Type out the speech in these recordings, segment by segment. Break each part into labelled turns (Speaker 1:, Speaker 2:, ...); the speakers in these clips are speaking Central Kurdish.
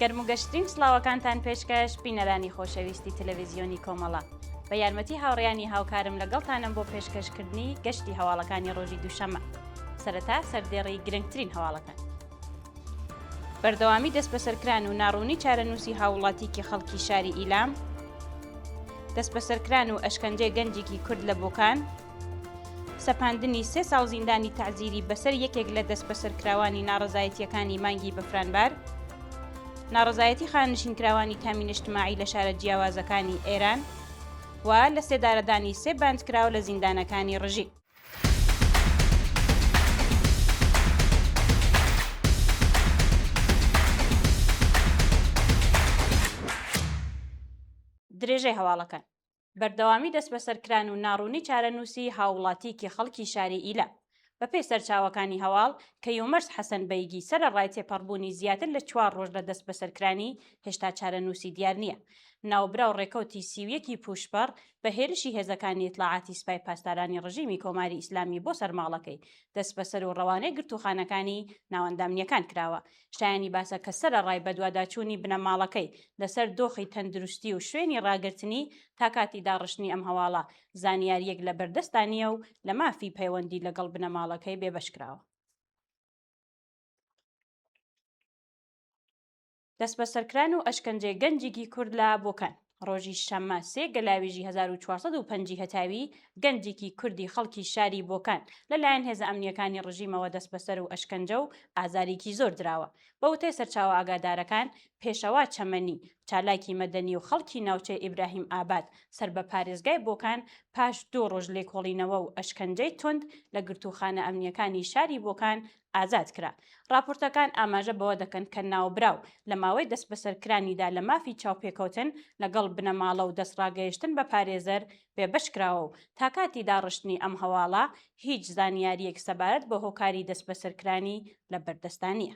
Speaker 1: گەرم و گەشترین سڵاوەکانتان پێشکەش بینەرانی خۆشەویستی تەلەڤیزیۆنی کۆمەڵە. بە یارمەتی هاوڕێیانی هاوکارم لەگەڵتانم بۆ پێشکەشکردنی گەشتی هەواڵەکانی ڕۆژی دووشەممە. سەرەتا سەردێڕی گرنگترین هەواڵەکان. بەردەوامی دەستبەسەرکران و ناڕوونی چارەنووسی هاووڵاتیکی خەڵکی شاری ئیلام، دەستبەسەرکران و ئەشکەنجەی گەنجێکی کورد لە بۆکان، سەپاندنی سێ ساڵ زیندانی تەعزیری بەسەر یەکێک لە دەستبەسەرکراوانی ناڕەزایەتییەکانی مانگی بەفرانبار، ناڕەزایەتی خانەنشینکراوانی تامین اجتماعی لە شارە جیاوازەکانی ئێران و لەسێدارەدانی سێ بەندکراو لە زیندانەکانی ڕژیم. درێژەی هەواڵەکان. بەردەوامی دەستبەسەرکران و ناڕوونی چارەنووسی هاووڵاتییەکی خەڵکی شاری ئیلام. بەپێی سەرچاوەکانی هەواڵ، کەیومەرس حەسەن بەیگی سەرەڕای تێپەڕبوونی زیاتر لە چوار ڕۆژ لە دەستبەسەرکرانی، هێشتا چارەنووسی دیار نییە. ناوبراو ڕێکەوتی 31 ی پووشپەڕ بە هێرشی هێزەکانی ئیتڵاعاتی سپای پاسدارانی ڕژیمی کۆماری ئیسلامی بۆ سەر ماڵەکەی، دەستبەسەر و ڕەوانەی گرتووخانەکانی ناوەندە ئەمنییەکان کراوە. شایانی باسە کە سەرەڕای بەدواداچوونی بنەماڵەکەی لەسەر دۆخی تەندروستی و شوێنی ڕاگرتنی، تا کاتی داڕشتنی ئەم هەواڵە، زانیارییەک لە بەردەستدا نییە و لە مافی پەیوەندی لەگەڵ بنەماڵەکەی بێبەش کراوە. دەستبەسەرکران و ئەشکەنجەی گەنجێکی کورد لە بۆکان. ڕۆژی شەممە سێ گەلاوێژی 1405 ی هەتاوی، گەنجێکی کوردی خەڵکی شاری بۆکان لە لایەن هێزە ئەمنییەکانی ڕژیمەوە دەستبەسەر و ئەشکەنجە و ئازارێکی زۆر دراوە. بە وتەی سەرچاوە ئاگادارەکان، پێشەوا چەمەنی، چالاکی مەدەنی و خەڵکی ناوچەی ئیبراهیم ئاباد سەر بە پارێزگای بۆکان پاش دوو ڕۆژ لێکۆڵینەوە و ئەشکەنجەی توند لە گرتووخانە ئەمنییەکانی شاری بۆکان ئازاد کرا. ڕاپۆرتەکان ئاماژە بەوە دەکەن کە ناوبراو لە ماوەی دەستبەسەرکرانیدا لە مافی چاوپێکەوتن لەگەڵ بنەماڵە و دەستڕاگەیشتن بە پارێزەر بێبەش کراوە و تا کاتی داڕشتنی ئەم هەواڵە هیچ زانیارییەک سەبارەت بە هۆکاری دەستبەسەرکرانی لە بەردەستا نییە.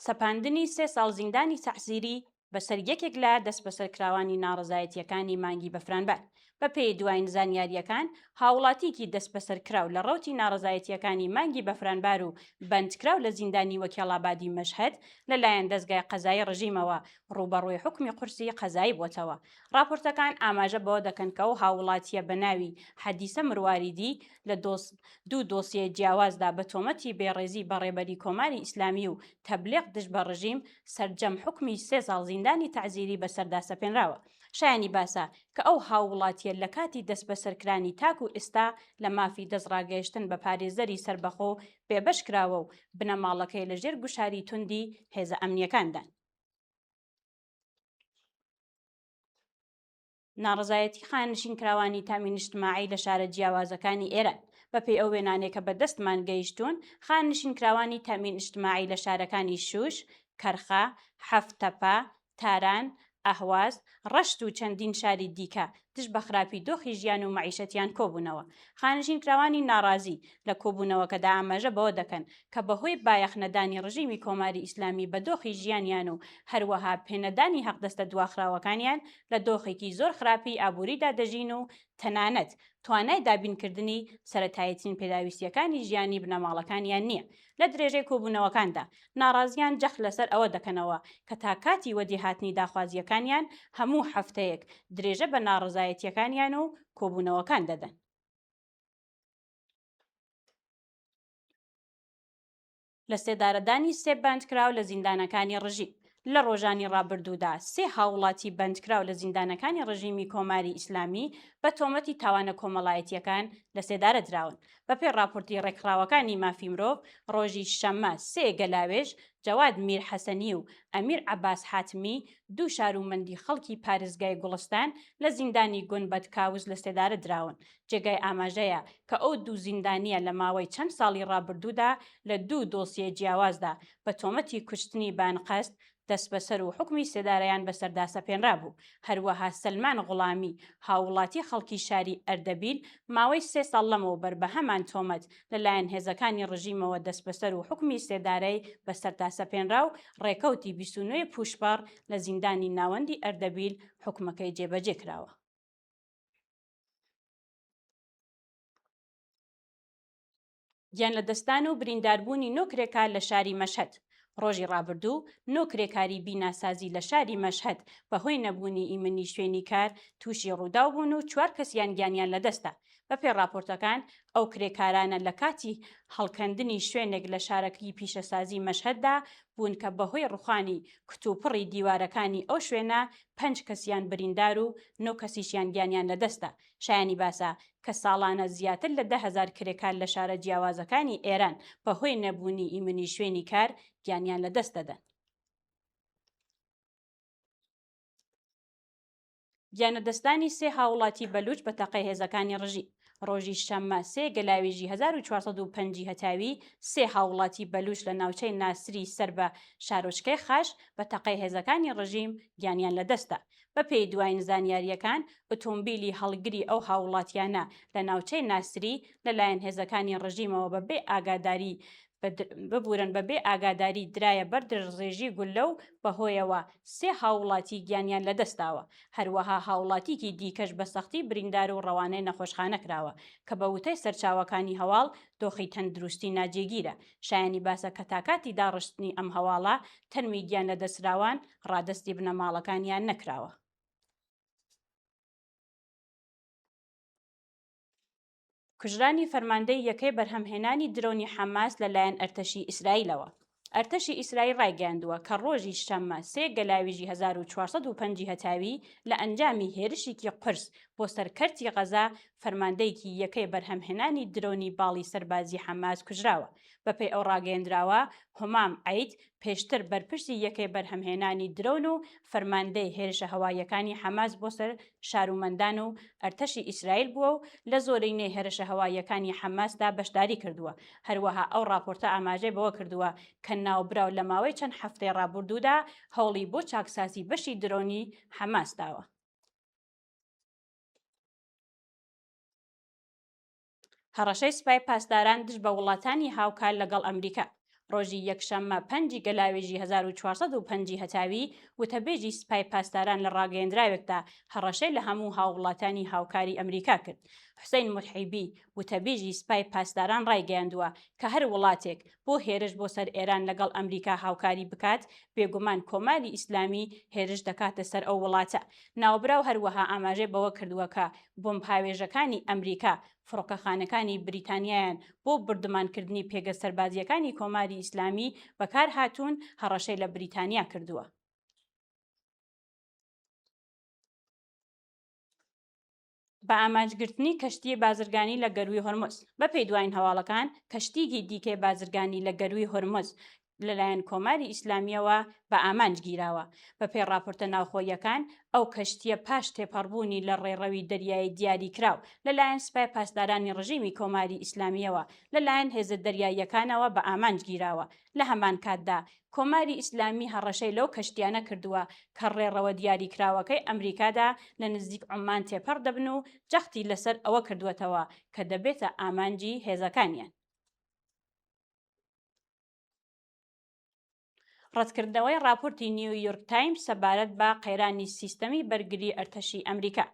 Speaker 1: سەپاندنی سێ ساڵ زیندانی تەعزیری بەسەر یەکێک لە دەستبەسەرکراوانی ناڕەزایەتییەکانی مانگی بەفرانبار. بەپێی دواین زانیارییەکان، هاووڵاتییەکی دەستبەسەرکراو لە ڕەوتی ناڕەزایەتییەکانی مانگی بەفرانبار و بەندکراو لە زیندانی وەکێڵابادی مەشهەد لەلایەن دەزگای قەزایی ڕژیمەوە ڕووبەڕووی حوکمی قورسی قەزایی بۆتەوە. ڕاپۆرتەکان ئاماژە بەوە دەکەن کە ئەو هاووڵاتییە بە ناوی حەدیسە مرواریدی لە دوو دۆسیەی جیاوازدا بە تۆمەتی بێڕێزی بە ڕێبەری کۆماری ئیسلامی و تەبلیغ دژ بە ڕژیم سەرجەم حوکمی سێ ساڵ زیندانی تەعزیری بەسەردا سەپێنراوە. شایانی باسە کە ئەو هاووڵاتییە لە کاتی دەستبەسەرکرانی تاکوو ئێستا لە مافی دەستڕاگەیشتن بە پارێزەری سەربەخۆ بێبەش کراوە و بنەماڵەکەی لە ژێر گوشاری توندی هێزە ئەمنییەکاندان. ناڕەزایەتی خانەنشینکراوانی تامین اجتماعی لە شارە جیاوازەکانی ئێران. بەپێی ئەو وێنانەی کە بە دەستمان گەیشتوون، خانەنشینکراوانی تامین اجتماعی لە شارەکانی شوش، کەرخە، هەفت تەپە، تاران، ئەهواز، ڕەشت و چەندین شاری دیکە دژ بە خراپی دۆخی ژیان و مەعیشەتیان کۆبوونەوە. خانەنشینکراوانی ناڕازی لە کۆبوونەوەکەدا ئاماژە بەوە دەکەن کە بەهۆی بایەخ نەدانی ڕژیمی کۆماری ئیسلامی بە دۆخی ژیانیان و هەروەها پێنەدانی حەقدەستە دواخراوەکانیان لە دۆخێکی زۆر خراپی ئابووریدا دەژین و تەنانەت توانای دابینکردنی سەرەتاییترین پێداویستییەکانی ژیانی بنەماڵەکانیان نییە. لە درێژەی کۆبوونەوەکاندا ناڕازیان جەخت لەسەر ئەوە دەکەنەوە کە تا کاتی وەدیهاتنی داخوازییەکانیان هەموو هەفتەیەک درێژە بە ناڕەزایەتییەکانیان و کۆبوونەوەکان دەدەن. لە سێدارەدانی سێ بەندکراو لە زیندانەکانی ڕژیم. لە ڕۆژانی ڕابردوودا سێ هاووڵاتی بەندکراو لە زیندانەکانی ڕژیمی کۆماری ئیسلامی بە تۆمەتی تاوانە کۆمەڵایەتییەکان لە سێدارە دراون. بەپێی ڕاپۆرتی ڕێکخراوەکانی مافی مرۆڤ، ڕۆژی شەممە سێ گەلاوێژ، جەواد میر حەسەنی و ئەمیر عەباس حاتمی، دوو شارومەندی خەڵکی پارێزگای گوڵستان لە زیندانی گونبەد کاوس لە سێدارە دراون. جێگای ئاماژەیە کە ئەو دوو زیندانییە لە ماوەی چەند ساڵی ڕابردوودا لە دوو دۆسیەی جیاوازدا بە تۆمەتی کوشتنی بە ئەنقەست دەستبەسەر و حوکمی سێدارەیان بەسەردا سەپێنرابوو. هەروەها سەلمان غوڵامی، هاووڵاتی خەڵکی شاری ئەردەبیل، ماوەی سێ ساڵ لەمەوبەر بە هەمان تۆمەت لەلایەن هێزەکانی ڕژیمەوە دەستبەسەر و حوکمی سێدارەی بەسەردا سەپێنرا و ڕێکەوتی 29 ی پووشپەڕ لە زیندانی ناوەندی ئەردەبیل حوکمەکەی جێبەجێ کراوە. گیانلەدەستدان و برینداربوونی نۆ کرێکار لە شاری مەشهەد ڕۆژی ڕابردوو نۆ کرێکاری بیناسازی لە شاری مەشهەد بەهۆی نەبوونی ئیمنی شوێنی کار تووشی ڕووداو بوون و چوار کەسیان گیانیان لەدەستدا. بەپێی ڕاپۆرتەکان ئەو کرێکارانە لە کاتی هەڵکەندنی شوێنێک لە شارەکی پیشەسازی مەشهەددا بوون کە بەهۆی ڕوخانی کتوپڕی دیوارەکانی ئەو شوێنە پەنج کەسیان بریندار و نۆ کەسیشیان گیانیان لەدەستدا. شایانی باسە کە ساڵانە زیاتر لە 10,000 کرێکار لە شارە جیاوازەکانی ئێران بەهۆی نەبوونی ئیمنی شوێنی کار گیانیان لەدەست دەدەن. گیانلەدەستدانی سێ هاوڵاتی بەلوچ بە تەقەی هێزەکانی ڕژیم ڕۆژی شەممە سێ گەلاوێژی 1405 هەتاوی سێ هاوڵاتی بەلوچ لە ناوچەی ناسری سەر بە شارۆچکەی خاش بە تەقەی هێزەکانی ڕژیم گیانیان لەدەستدا. بەپێی دواین زانیارییەکان، ئۆتۆمبیلی هەڵگری ئەو هاووڵاتییانە لە ناوچەی ناسری لەلایەن هێزەکانی ڕژیمەوە بە بێ ئاگاداری ببورن بە بێ ئاگاداری درایە بەر دڕێژی گوللە و بەهۆیەوە سێ هاووڵاتی گیانیان لەدەستداوە. هەروەها هاووڵاتیکی دیکەش بە سەختی بریندار و ڕەوانەی نەخۆشخانە کراوە کە بە وتەی سەرچاوەکانی هەواڵ دۆخی تەندروستی ناجێگیرە. شایانی باسە کە تا کاتی داڕشتنی ئەم هەواڵە تەرمی گیانلەدەستراوان ڕادەستی بنەماڵەکانیان نەکراوە. کوژرانی فەرماندەی یەکەی بەرهەمهێنانی درۆنی حەماس لەلایەن ئەرتەشی ئیسرائیلەوە. ئەرتەشی ئیسرائیل ڕایگەیاندووە کە ڕۆژی شەممە سێ گەلاویژی 1405 هەتاوی لە ئەنجامی هێرشێکی قورس بۆ سەر کەرتی غەزە فەرماندەیەکی یەکەی بەرهەمهێنانی درۆنی باڵی سەربازی حەماس کوژراوە. بەپێی ئەو ڕاگەیەندراوە، هومام عەید پێشتر بەرپرسی یەکەی بەرهەمهێنانی درۆن و فەرماندەی هێرشە هەواییەکانی حەماس بۆ سەر شارومەندان و ئەرتەشی ئیسرائیل بووە و لە زۆرینەی هێرشە هەواییەکانی حەماسدا بەشداری کردووە. هەروەها ئەو ڕاپۆرتە ئاماژەی بەوە کردووە کە ناوبراو لە ماوەی چەند هەفتەی ڕابوردوودا هەوڵی بۆ چاکسازی بەشی درۆنی حەماس داوە. هەڕەشەی سپای پاسداران دژ بە وڵاتانی هاوکار لەگەڵ ئەمریکا ڕۆژی یەکشەممە پەنجی گەلاوێژی 1405 هەتاوی وتەبێژی سپای پاسداران لە ڕاگەیەندراوێکدا هەڕەشەی لە هەموو هاووڵاتانی هاوکاری ئەمریکا کرد. حوسەین موحیبی وتەبێژی سپای پاسداران ڕایگەیاندووە کە هەر وڵاتێک بۆ هێرش بۆ سەر ئێران لەگەڵ ئەمریکا هاوکاری بکات، بێگومان کۆماری ئیسلامی هێرش دەکاتە سەر ئەو وڵاتە. ناوبراو هەروەها ئاماژەی بەوە کردووە کە بۆمبهاوێژەکانی ئەمریکا فڕۆکەخانەکانی بریتانیایان بۆ بوردمانکردنی پێگە سەربازییەکانی کۆماری ئیسلامی بەکار هاتوون، هەڕەشەی لە بریتانیا کردووە. بە ئامانجگرتنی کەشتیی بازرگانی لە گەرووی هۆرمز. بەپێی دواین هەواڵەکان، کەشتییەکی دیکەی بازرگانی لە گەرووی هۆرمز لەلایەن کۆماری ئیسلامییەوە بە ئامانج گیراوە. بەپێی ڕاپۆرتە ناوخۆییەکان، ئەو کەشتییە پاش تێپەڕبوونی لە ڕێڕەوی دەریایی دیاریکراو لەلایەن سپای پاسدارانی ڕژیمی کۆماری ئیسلامییەوە لەلایەن هێزە دەریاییەکانەوە بە ئامانج گیراوە. لە هەمان کاتدا کۆماری ئیسلامی هەڕەشەی لەو کەشتیانە کردووە کە ڕێڕەوە دیاریکراوەکەی ئەمریکادا لە نزیک عوممان تێپەڕ دەبن و جەختی لەسەر ئەوە کردووەتەوە کە دەبێتە ئامانجی هێزەکانیان. ڕەتکردنەوەی ڕاپۆرتی نیویۆرک تایمز سەبارەت بە قەیرانی سیستەمی بەرگری ئەرتەشی ئەمریکا.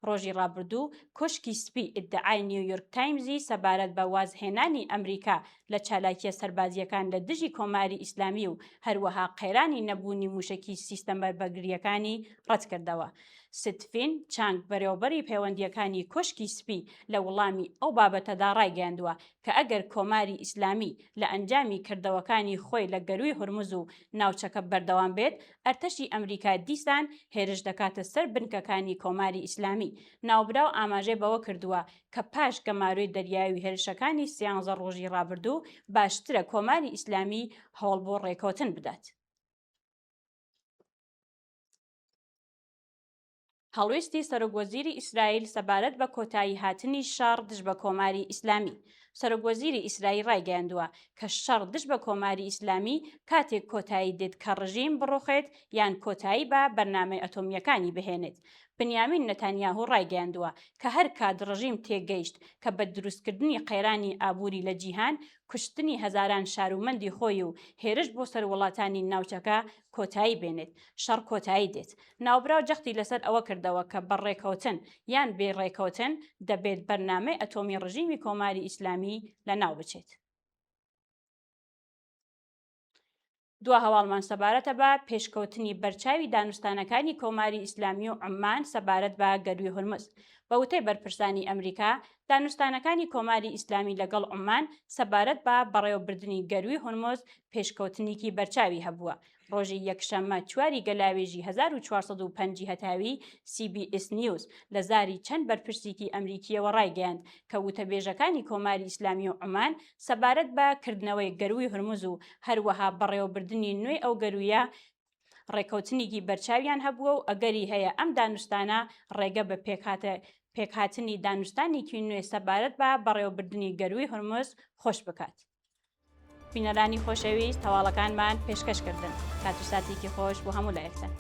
Speaker 1: ڕۆژی ڕابردوو کۆشکی سپی ئیدعای نیویۆرک تایمزی سەبارەت بە وازهێنانی ئەمریکا لە چالاکییە سەربازییەکان لە دژی کۆماری ئیسلامی و هەروەها قەیرانی نەبوونی مووشەکی سیستەمە بەرگرییەکانی ڕەتکردەوە. ستفین چانگ بەرێوەبەری پەیوەندییەکانی کۆشکی سپی لە وڵامی ئەو بابەتەدا ڕایگەیاندووە کە ئەگەر کۆماری ئیسلامی لە ئەنجامی کردەوەکانی خۆی لە گەرووی هورمز و ناوچەکە بەردەوام بێت، ئەرتەشی ئەمریکا دیسان هێرش دەکاتە سەر بنکەکانی کۆماری ئیسلامی. ناوبراو ئاماژەی بەوە کردووە کە پاش گەمارۆی دەریایی و هێرشەکانی سیانزە ڕۆژی ڕابردوو، باشترە کۆماری ئیسلامی هەوڵ بۆ ڕێکەوتن بدات. هەڵوێستی سەرۆکوەزیری ئیسرائیل سەبارەت بە کۆتایی هاتنی شەڕ دژ بە کۆماری ئیسلامی سەرۆکوەزیری ئیسرائیل ڕایگەیاندووە کە شەڕ دژ بە کۆماری ئیسلامی کاتێک کۆتایی دێت کە ڕژیم بڕوخێت یان کۆتایی بە بەرنامەی ئەتۆمییەکانی بهێنێت. بنیامین نەتانیاهو ڕایگەیاندووە کە هەر کات ڕژیم تێگەیشت کە بە دروستکردنی قەیرانی ئابووری لە جیهان، کوشتنی هەزاران شارومەندی خۆی و هێرش بۆ سەر وڵاتانی ناوچەکە کۆتایی بێنێت، شەڕ کۆتایی دێت. ناوبراو جەختی لەسەر ئەوە کردەوە کە بە ڕێکەوتن یان بێ ڕێکەوتن دەبێت بەرنامەی ئەتۆمی ڕژیمی کۆماری ئیسلامی لەناو بچێت. دوا هەواڵمان سەبارەتە بە پێشکەوتنی بەرچاوی دانوستانەکانی کۆماری ئیسلامی و عوممان سەبارەت بە گەرووی هورمز. بە وتەی بەرپرسانی ئەمریکا، دانوستانەکانی کۆماری ئیسلامی لەگەڵ عوممان سەبارەت بە بەڕێوەبردنی گەرووی هورمز پێشکەوتنیکی بەرچاوی هەبووە. ڕۆژی یەکشەممە چواری گەلاوێژی 1405 ی هەتاوی، سی بی ئیس نیوز لە زاری چەند بەرپرسیکی ئەمریکییەوە ڕایگەیاند کە وتەبێژەکانی کۆماری ئیسلامی و عومان سەبارەت بە کردنەوەی گەرووی هورمز و هەروەها بەڕێوەبردنی نوێی ئەو گەروویە ڕێکەوتنیکی بەرچاویان هەبووە و ئەگەری هەیە ئەم دانوستانە ڕێگە بە پێکهاتە پێکهاتنی دانوستانێکی نوێ سەبارەت بە بەڕێوەبردنی گەرووی هورمز خۆش بکات. بینەرانی خۆشەویست هەواڵەکانمان پێشکەش کردن. کات و ساتێکی خۆش بۆ هەموو لایەکتان.